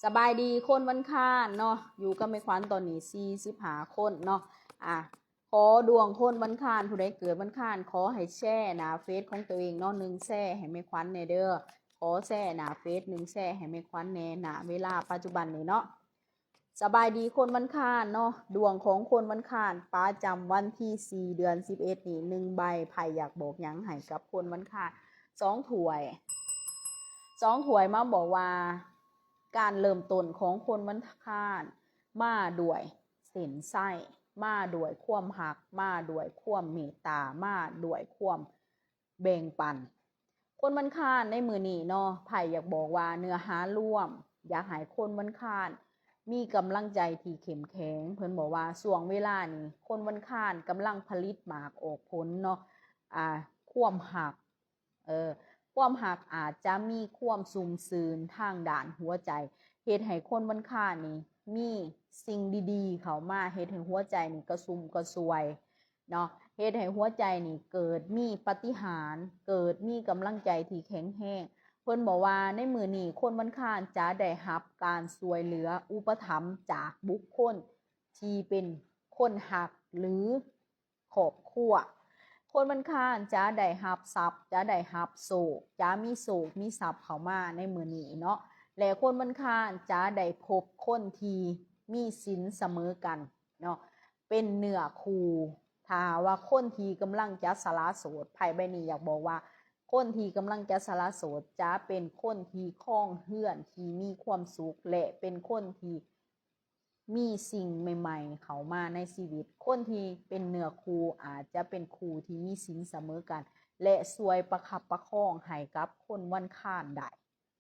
ສະບາຍດີຄົນວັນຄານເນາະ ຢູ່ກັບແມ່ຂວັນຕອນນີ້ສີ່ສິບຫ້າຄົນເນາະ. ອາ ຂໍດວງຄົນວັນຄານ ຜູ້ໃດເກີດວັນຄານ ຂໍໃຫ້ແຊໜ້າເຟສຂອງໂຕເອງເນາະ ໜຶ່ງແຊໃຫ້ແມ່ຂວັນແດ່ເດີ. ຂໍແຊໜ້າເຟສ ໜຶ່ງແຊໃຫ້ແມ່ຂວັນແດ່ ນະເວລາປັດຈຸບັນນີ້ເນາະ. ສະບາຍດີຄົນວັນຄານເນາະ ດວງຂອງຄົນວັນຄານປະຈຳວັນທີສີ່ ເດືອນສິບເອັດນີ້ ໜຶ່ງໃບ ໃຜຢາກບອກຫຍັງໃຫ້ກັບຄົນວັນຄານ? ສອງຖ້ວຍ ສອງຖ້ວຍມາບອກວ່າ ການເລີ່ມຕົ້ນຂອງຄົນວັນຄານມາດ້ວຍເສັ້ນໄຊ ມາດ້ວຍຄວາມຮັກ ມາດ້ວຍຄວາມເມດຕາ ມາດ້ວຍຄວາມ ແບ່ງປັນ. ຄົນວັນຄານໃນມື້ນີ້ເນາະ ໃຜຢາກບອກວ່າເນື້ອຫາລວມ ຢາກໃຫ້ຄົນວັນຄານມີກຳລັງໃຈທີ່ເຂັ້ມແຂງ. ເພິ່ນບອກວ່າຊ່ວງເວລານີ້ ຄົນວັນຄານກຳລັງຜະລິດໝາກອອກຜົນເນາະ ອາ ຄວາມຮັກ ເອີ ຄວາມຮັກອາດຈະມີຄວາມຊຸ່ມຊື່ນທາງດ້ານຫົວໃຈ ເຮັດໃຫ້ຄົນວັນຄານນີ້ມີສິ່ງດີໆເຂົ້າມາ ເຮັດໃຫ້ຫົວໃຈນີ້ກະຊຸ່ມກະຊວຍ ເນາະ ເຮັດໃຫ້ຫົວໃຈນີ້ເກີດມີປາຕິຫານ ເກີດມີກຳລັງໃຈທີ່ແຂງແຮງ. ເພິ່ນບອກວ່າໃນມື້ນີ້ຄົນວັນຄານຈະໄດ້ຮັບການຊ່ວຍເຫຼືອອຸປະຖຳຈາກບຸກຄົນທີ່ເປັນຄົນຮັກ ຫຼື ຄອບຄົວ. ຄົນວັນຄານຈະໄດ້ຮັບຊັບ ຈະໄດ້ຮັບໂຊກ ຈະມີໂຊກມີຊັບເຂົ້າມາໃນມື້ນີ້ເນາະ ແລະ ຄົນວັນຄານຈະໄດ້ພົບຄົນທີ່ມີສິນສະເໝີກັນ ເນາະ ເປັນເນື້ອຄູ່. ຖ້າຫາກວ່າຄົນທີ່ກຳລັງຈະສະຫຼະໂສດ ໄພໃບນີ້ຢາກບອກວ່າ ຄົນທີ່ກຳລັງຈະສະຫຼະໂສດຈະເປັນຄົນທີ່ຄອງເຮືອນທີ່ມີຄວາມສຸກ ແລະ ເປັນຄົນທີ່ມີສິ່ງໃໝ່ໆເຂົ້າມາໃນຊີວິດ. ຄົນທີ່ເປັນເນື້ອຄູ່ອາດຈະເປັນຄູ່ທີ່ມີສິນສະເໝີກັນ ແລະ ຊ່ວຍປະຄັບປະຄອງໃຫ້ກັບຄົນວັນຄານໄດ້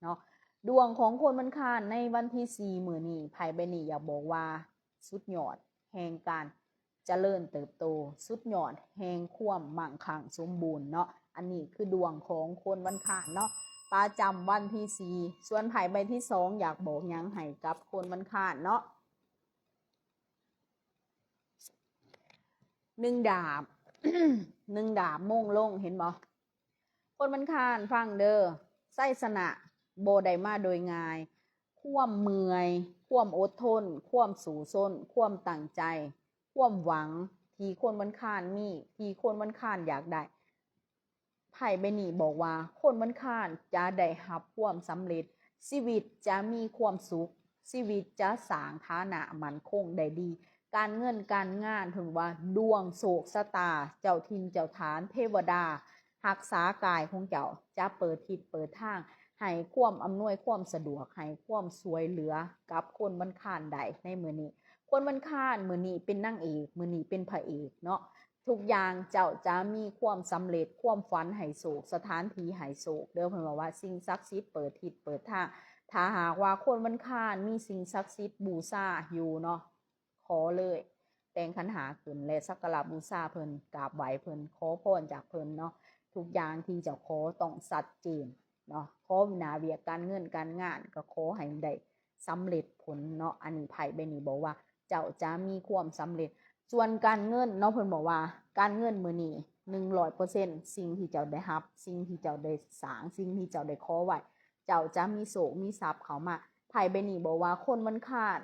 ເນາະ. ດວງຂອງຄົນວັນຄານໃນວັນທີສີ່ມື້ນີ້ ໄພໃບນີ້ຢາກບອກວ່າ ສຸດຍອດແຫ່ງການຈະເລີນເຕີບໂຕ ສຸດຍອດແຫ່ງຄວາມມັ່ງຄັ່ງສົມບູນເນາະ. ອັນນີ້ຄືດວງຂອງຄົນວັນຄານເນາະ ປະຈຳວັນທີສີ່. ສ່ວນໄພໃບທີສອງຢາກບອກຫຍັງໃຫ້ກັບຄົນວັນຄານເນາະ? ໜຶ່ງດາບ ໜຶ່ງດາບໂມງລົງ ເຫັນບໍ່? ຄົນວັນຄານຟັງເດີ ໄຊຊະນະບໍ່ໄດ້ມາໂດຍງ່າຍ. ຄວາມເມື່ອຍ, ຄວາມອົດທົນ, ຄວາມສູ້ຊົນ, ຄວາມຕັ້ງໃຈ, ຄວາມຫວັງທີ່ຄົນວັນຄານມີ, ທີ່ຄົນວັນຄານຢາກໄດ້, ໄພໃບນີ້ບອກວ່າ ຄົນວັນຄານຈະໄດ້ຮັບຄວາມສຳເລັດ, ຊີວິດຈະມີຄວາມສຸກ, ຊີວິດຈະສ້າງຖານະໝັ້ນຄົງໄດ້ດີ. ການເງິນການງານ ເພິ່ນວ່າດວງໂຊກຊະຕາ, ເຈົ້າຖິ່ນເຈົ້າຖານ, ເທວະດາຮັກສາກາຍຂອງເຈົ້າ ຈະເປີດທິດເປີດທາງ ໃຫ້ຄວາມອຳນວຍຄວາມສະດວກ, ໃຫ້ຄວາມຊ່ວຍເຫຼືອກັບຄົນວັນຄານໄດ້ໃນມື້ນີ້. ຄົນວັນຄານມື້ນີ້ເປັນນາງເອກ, ມື້ນີ້ເປັນພະເອກເນາະ. ທຸກຢ່າງເຈົ້າຈະມີຄວາມສຳເລັດ, ຄວາມຝັນໃຫ້ໂຊກ, ສະຖານທີ່ໃຫ້ໂຊກເດີ. ເພິ່ນເວົ້າວ່າສິ່ງສັກສິດເປີດທິດເປີດທາງ. ຖ້າຫາກວ່າຄົນວັນຄານມີສິ່ງສັກສິດບູຊາຢູ່ເນາະ, ຂໍເລີຍ, ແຕ່ງຂັນຫ້າຂຶ້ນ ແລະ ສັກກາລະບູຊາເພິ່ນ, ກາບໄຫວ້ເພິ່ນ, ຂໍພອນຈາກເພິ່ນເນາະ. ທຸກຢ່າງທີ່ເຈົ້າຂໍຕ້ອງຊັດເຈນເນາະ. ຂໍໜ້າວຽກການເງິນການງານກໍຂໍໃຫ້ໄດ້ສຳເລັດຜົນເນາະ. ອັນນີ້ໄພໃບນີ້ບອກວ່າ ເຈົ້າຈະມີຄວາມສຳເລັດ. ສ່ວນການເງິນເນາະ ເພິ່ນບອກວ່າການເງິນມື້ນີ້ ໜຶ່ງຮ້ອຍເປີເຊັນ ສິ່ງທີ່ເຈົ້າໄດ້ຮັບ, ສິ່ງທີ່ເຈົ້າໄດ້ສ້າງ, ສິ່ງທີ່ເຈົ້າໄດ້ຂໍໄວ້, ເຈົ້າຈະມີໂຊກມີຊັບເຂົ້າມາ. ໄພໃບນີ້ບອກວ່າຄົນວັນຄານ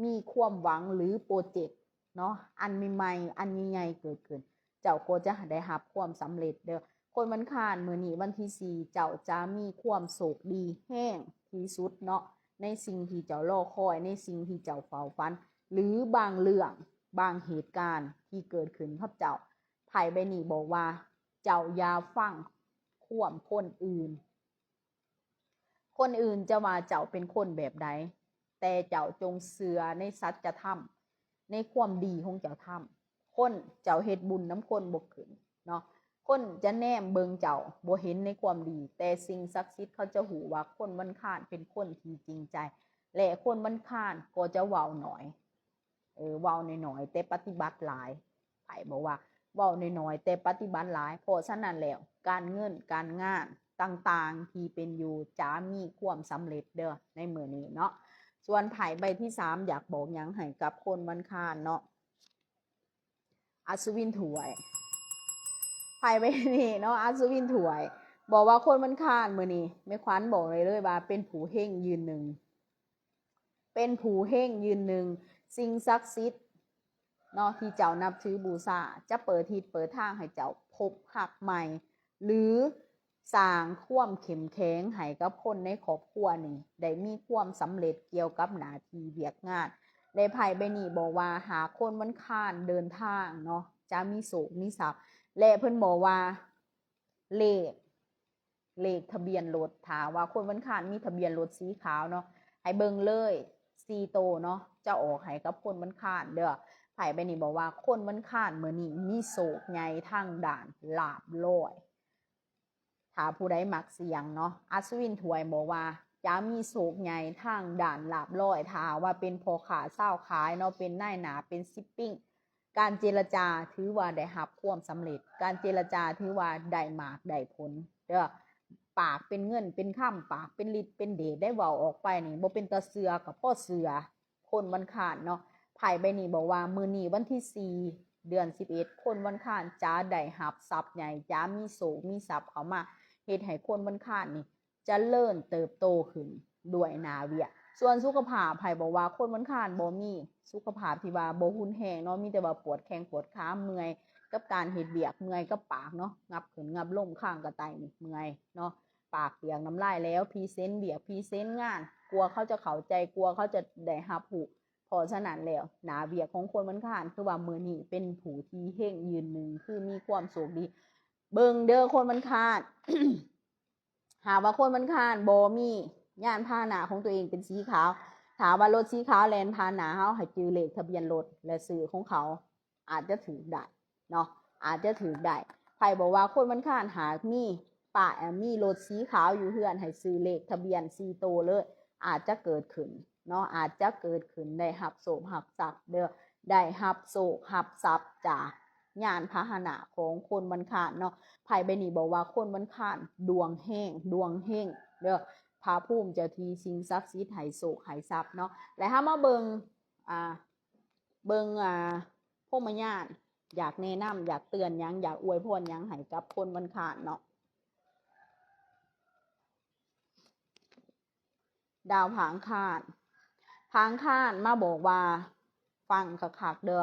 ມີຄວາມຫວັງ ຫຼື ໂປຣເຈັກເນາະ ອັນໃໝ່ໆ ອັນໃຫຍ່ໆເກີດຂຶ້ນ. ເຈົ້າກໍຈະໄດ້ຮັບຄວາມສຳເລັດເດີ. ຄົນວັນຄານ ມື້ນີ້ວັນທີສີ່ ເຈົ້າຈະມີຄວາມໂຊກດີແຮງທີ່ສຸດເນາະ ໃນສິ່ງທີ່ເຈົ້າລໍຄອຍ, ໃນສິ່ງທີ່ເຈົ້າເຝົ້າຝັນ ຫຼື ບາງເລື່ອງ, ບາງເຫດການທີ່ເກີດຂຶ້ນກັບເຈົ້າ. ໄພໃບນີ້ບອກວ່າ ເຈົ້າຢ່າຟັງຄວາມຄົນອື່ນ. ຄົນອື່ນຈະວ່າເຈົ້າເປັນຄົນແບບໃດ, ແຕ່ເຈົ້າຈົ່ງເຊື່ອໃນສັດຈະທຳ, ໃນຄວາມດີຂອງເຈົ້າທຳ. ຄົນເຈົ້າເຮັດບຸນນຳຄົນບໍ່ຂຶ້ນເນາະ. ຄົນຈະແນມເບິ່ງເຈົ້າບໍ່ເຫັນໃນຄວາມດີ, ແຕ່ສິ່ງສັກສິດເຂົາຈະຮູ້ວ່າຄົນວັນຄານເປັນຄົນທີ່ຈິງໃຈ, ແລະ ຄົນວັນຄານກໍຈະເວົ້າໜ້ອຍ. ເອີ ເວົ້າໜ້ອຍໆ ແຕ່ປະຕິບັດຫຼາຍ. ໃຜບອກວ່າເວົ້າໜ້ອຍໆ ແຕ່ປະຕິບັດຫຼາຍ? ເພາະສະນັ້ນແລ້ວ ການເງິນການງານຕ່າງໆທີ່ເປັນຢູ່ຈະມີຄວາມສຳເລັດເດີ ໃນມື້ນີ້ເນາະ. ສ່ວນໄພໃບທີສາມ ຢາກບອກຫຍັງໃຫ້ກັບຄົນວັນຄານເນາະ? ອັດສະວິນຖ້ວຍ. ໄພໃບນີ້ເນາະ ອັດສະວິນຖ້ວຍ ບອກວ່າຄົນວັນຄານມື້ນີ້ ແມ່ຂວັນບອກໄດ້ເລີຍວ່າເປັນຜູ້ເຮັງຢືນໜຶ່ງ. ເປັນຜູ້ເຮັງຢືນໜຶ່ງ, ສິ່ງສັກສິດເນາະ ທີ່ເຈົ້ານັບຖືບູຊາ ຈະເປີດທິດເປີດທາງໃຫ້ເຈົ້າພົບຮັກໃໝ່ ຫຼື ສ້າງຄວາມເຂັ້ມແຂງໃຫ້ກັບຄົນໃນຄອບຄົວນີ້ ໄດ້ມີຄວາມສຳເລັດກ່ຽວກັບໜ້າທີ່ວຽກງານ. ແລະ ໄພ້ໃບນີ້ບອກວ່າ ຫາກຄົນວັນຄານເດີນທາງເນາະ ຈະມີໂຊກມີຊັບ ແລະ ເພິ່ນບອກວ່າ ເລກ ເລກທະບຽນລົດ ຖ້າວ່າຄົນວັນຄານມີທະບຽນລົດສີຂາວເນາະ ໃຫ້ເບິ່ງເລີຍ ສີ່ໂຕເນາະ ຈະອອກໃຫ້ກັບຄົນວັນຄານເດີ້. ໄພ້ໃບນີ້ບອກວ່າ ຄົນວັນຄານມື້ນີ້ມີໂຊກໃຫຍ່ທາງດ້ານລາບລອຍ. ຖ້າຜູ້ໃດມັກສ່ຽງເນາະ ອັດສະວິນຖ້ວຍບອກວ່າ ຈະມີໂຊກໃຫຍ່ທາງດ້ານລາບລອຍ. ຖ້າວ່າເປັນພໍ່ຄ້າຊາວຂາຍເນາະ ເປັນນາຍໜ້າ ເປັນຊິບປິງ ການເຈລະຈາຖືວ່າໄດ້ຮັບຄວາມສຳເລັດ, ການເຈລະຈາຖືວ່າໄດ້ໝາກໄດ້ຜົນເດີ້. ປາກເປັນເງິນເປັນຄຳ, ປາກເປັນລິດເປັນເດດ ໄດ້ເວົ້າອອກໄປນີ້ ບໍ່ເປັນຕາເຊື່ອກໍພໍເຊື່ອ ຄົນວັນຄານເນາະ. ໄພ້ໃບນີ້ບອກວ່າ ມື້ນີ້ວັນທີສີ່ ເດືອນສິບເອັດ ຄົນວັນຄານຈະໄດ້ຮັບຊັບໃຫຍ່, ຈະມີໂຊກມີຊັບເຂົ້າມາ ເຮັດໃຫ້ຄົນວັນຄານນີ້ ຈະເລີນເຕີບໂຕຂຶ້ນດ້ວຍໜ້າວຽກ. ສ່ວນສຸຂະພາບ ໃຜບອກວ່າຄົນວັນຄານບໍ່ມີສຸຂະພາບທີ່ວ່າບໍ່ຮຸນແຮງເນາະ, ມີແຕ່ວ່າປວດແຂ້ງປວດຂາ, ເມື່ອຍກັບການເຮັດວຽກ, ເມື່ອຍກັບປາກເນາະ, ງັບຂຶ້ນງັບລົງ, ຄາງກະໄຕນີ້ເມື່ອຍເນາະ, ປາກປຽກນ້ຳລາຍແລ້ວ, ພຣີເຊັນວຽກ ພຣີເຊັນງານ, ກວ່າເຂົາຈະເຂົ້າໃຈ, ກວ່າເຂົາຈະໄດ້ຮັບຮູ້. ເພາະສະນັ້ນແລ້ວ ໜ້າວຽກຂອງຄົນວັນຄານ ຄືວ່າມື້ນີ້ເປັນຜູ້ທີ່ເຮັງຢືນໜຶ່ງ, ຄືມີຄວາມໂຊກດີ. ເບິ່ງເດີ້ ຄົນວັນຄານ ຫາກວ່າຄົນວັນຄານບໍ່ມີຍານພາຫະນະຂອງຕົວເອງເປັນສີຂາວ, ຖ້າວ່າລົດສີຂາວແລ່ນຜ່ານໜ້າເຮົາ ໃຫ້ຈື່ເລກທະບຽນລົດ ແລະ ຊື່ຂອງເຂົາ ອາດຈະຖືກໄດ້ເນາະ, ອາດຈະຖືກໄດ້. ໃຜບອກວ່າຄົນວັນຄານຫາກມີປ້າຍ ມີລົດສີຂາວຢູ່ເຮືອນ ໃຫ້ຊື່ເລກທະບຽນສີ່ໂຕເລີຍ, ອາດຈະເກີດຂຶ້ນເນາະ, ອາດຈະເກີດຂຶ້ນ ໄດ້ຮັບໂຊກຮັບຊັບເດີ້, ໄດ້ຮັບໂຊກຮັບຊັບຈາກ ຍານພາຫະນະຂອງຄົນວັນຄານເນາະ. ໄພ້ໃບນີ້ບອກວ່າຄົນວັນຄານດວງແຮງ ດວງເຮັງເດີ້, ພະພູມເຈົ້າທີ່ ສິ່ງສັກສິດໃຫ້ໂຊກໃຫ້ຊັບເນາະ. ແລະ ເຮົາມາເບິ່ງ ອ່າ ເບິ່ງ ອ່າ ພົມມະຍານ ຢາກແນະນຳ ຢາກເຕືອນຫຍັງ ຢາກອວຍພອນຫຍັງໃຫ້ກັບຄົນວັນຄານເນາະ. ດາວພະອັງຄານ ພະອັງຄານມາບອກວ່າ ຟັງຄັກໆເດີ້,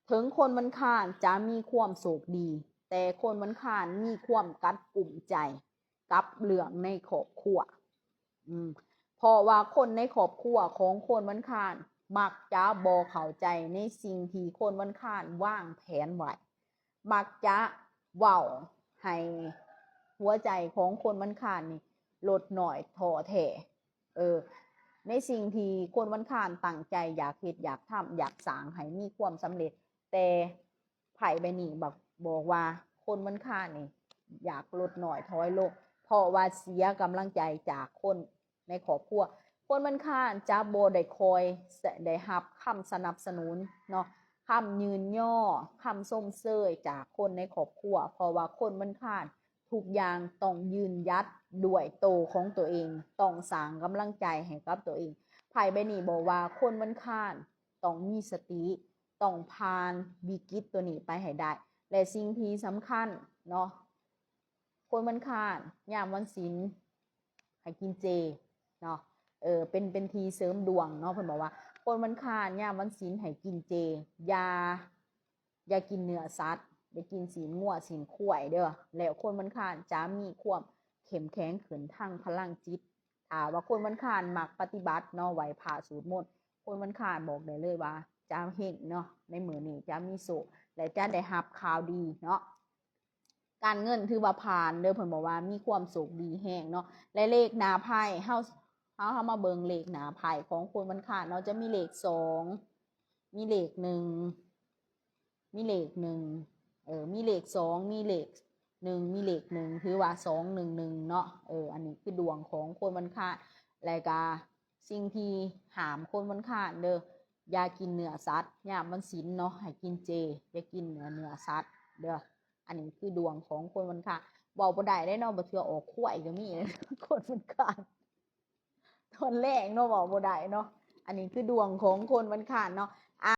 ເຖິງຄົນວັນຄານຈະມີຄວາມໂຊກດີ ແຕ່ຄົນວັນຄານມີຄວາມກັດກຸ້ມໃຈກັບເລື່ອງໃນຄອບຄົວ. ອືມ ເພາະວ່າຄົນໃນຄອບຄົວຂອງຄົນວັນຄານມັກຈະບໍ່ເຂົ້າໃຈໃນສິ່ງທີ່ຄົນວັນຄານວາງແຜນໄວ້. ມັກຈະເວົ້າໃຫ້ຫົວໃຈຂອງຄົນວັນຄານນີ້ລົດນ້ອຍທໍ້ແທ້. ເອີ ໃນສິ່ງທີ່ຄົນວັນຄານຕັ້ງໃຈຢາກເຮັດ ຢາກທຳ ຢາກສ້າງໃຫ້ມີຄວາມສຳເລັດ, ແຕ່ໄພ້ໃບນີ້ບອກ ບອກວ່າຄົນວັນຄານນີ້ຢາກລົດນ້ອຍຖອຍລົງ ເພາະວ່າເສຍກຳລັງໃຈຈາກຄົນ ໃນຄອບຄົວ. ຄົນວັນຄານຈະບໍ່ໄດ້ຄ່ອຍໄດ້ຮັບຄຳສະໜັບສະໜູນເນາະ, ຄຳຍືນຍໍ, ຄຳຊົມເຊີຍຈາກຄົນໃນຄອບຄົວ, ເພາະວ່າຄົນວັນຄານທຸກຢ່າງຕ້ອງຢືນຢັດດ້ວຍໂຕຂອງຕົວເອງ, ຕ້ອງສ້າງກຳລັງໃຈໃຫ້ກັບຕົວເອງ. ໄພ້ໃບນີ້ບອກວ່າຄົນວັນຄານຕ້ອງມີສະຕິ, ຕ້ອງຜ່ານວິກິດຕົວນີ້ໄປໃຫ້ໄດ້. ແລະ ສິ່ງທີ່ສຳຄັນເນາະ, ຄົນວັນຄານຍາມວັນສິນໃຫ້ກິນເຈເນາະ, ເອີ ເປັນ ເປັນທີ່ເສີມດວງເນາະ. ເພິ່ນບອກວ່າຄົນວັນຄານຍາມວັນສິນໃຫ້ກິນເຈ, ຢ່າ ຢ່າກິນເນື້ອສັດ, ຢ່າກິນຊີ້ນງົວຊີ້ນຄວາຍເດີ້. ແລ້ວຄົນວັນຄານຈະມີຄວາມເຂັ້ມແຂງຂຶ້ນທາງພະລັງຈິດ. ຖ້າວ່າຄົນວັນຄານມັກປະຕິບັດເນາະ, ໄຫວ້ພະ ສູດມົນ, ຄົນວັນຄານບອກໄດ້ເລີຍວ່າຈະເຮັງເນາະ, ໃນມື້ນີ້ຈະມີໂຊກ ແລະ ຈະໄດ້ຮັບຂ່າວດີເນາະ. ການເງິນຖືວ່າຜ່ານເດີ້, ເພິ່ນບອກວ່າມີຄວາມໂຊກດີແຮງເນາະ. ແລະ ເລກໜ້າໄພ້ ເຮົາ ເຮົາ ເຮົາມາເບິ່ງເລກໜ້າໄພ້ຂອງຄົນວັນຄານເນາະ, ຈະມີເລກສອງ ມີເລກໜຶ່ງ ມີເລກໜຶ່ງ ເອີ ມີເລກສອງ ມີເລກໜຶ່ງ ມີເລກໜຶ່ງ ຖືວ່າສອງໜຶ່ງໜຶ່ງເນາະ. ເອີ ອັນນີ້ຄືດວງຂອງຄົນວັນຄານ. ແລະກະສິ່ງທີ່ຫ້າມຄົນວັນຄານເດີ້, ຢ່າກິນເນື້ອສັດຍາມວັນສິນເນາະ, ໃຫ້ກິນເຈ, ຢ່າກິນເນື້ອ ເນື້ອສັດເດີ້. ອັນນີ້ຄືດວງຂອງຄົນວັນຄານ. ເວົ້າບໍ່ໄດ້ເດ້ເນາະ, ບາງເທື່ອອອກຄວາຍກໍມີ ຄົນວັນຄານ ຕອນແລງເນາະ ເວົ້າບໍ່ໄດ້ເນາະ. ອັນນີ້ຄືດວງຂອງຄົນວັນຄານເນາະ.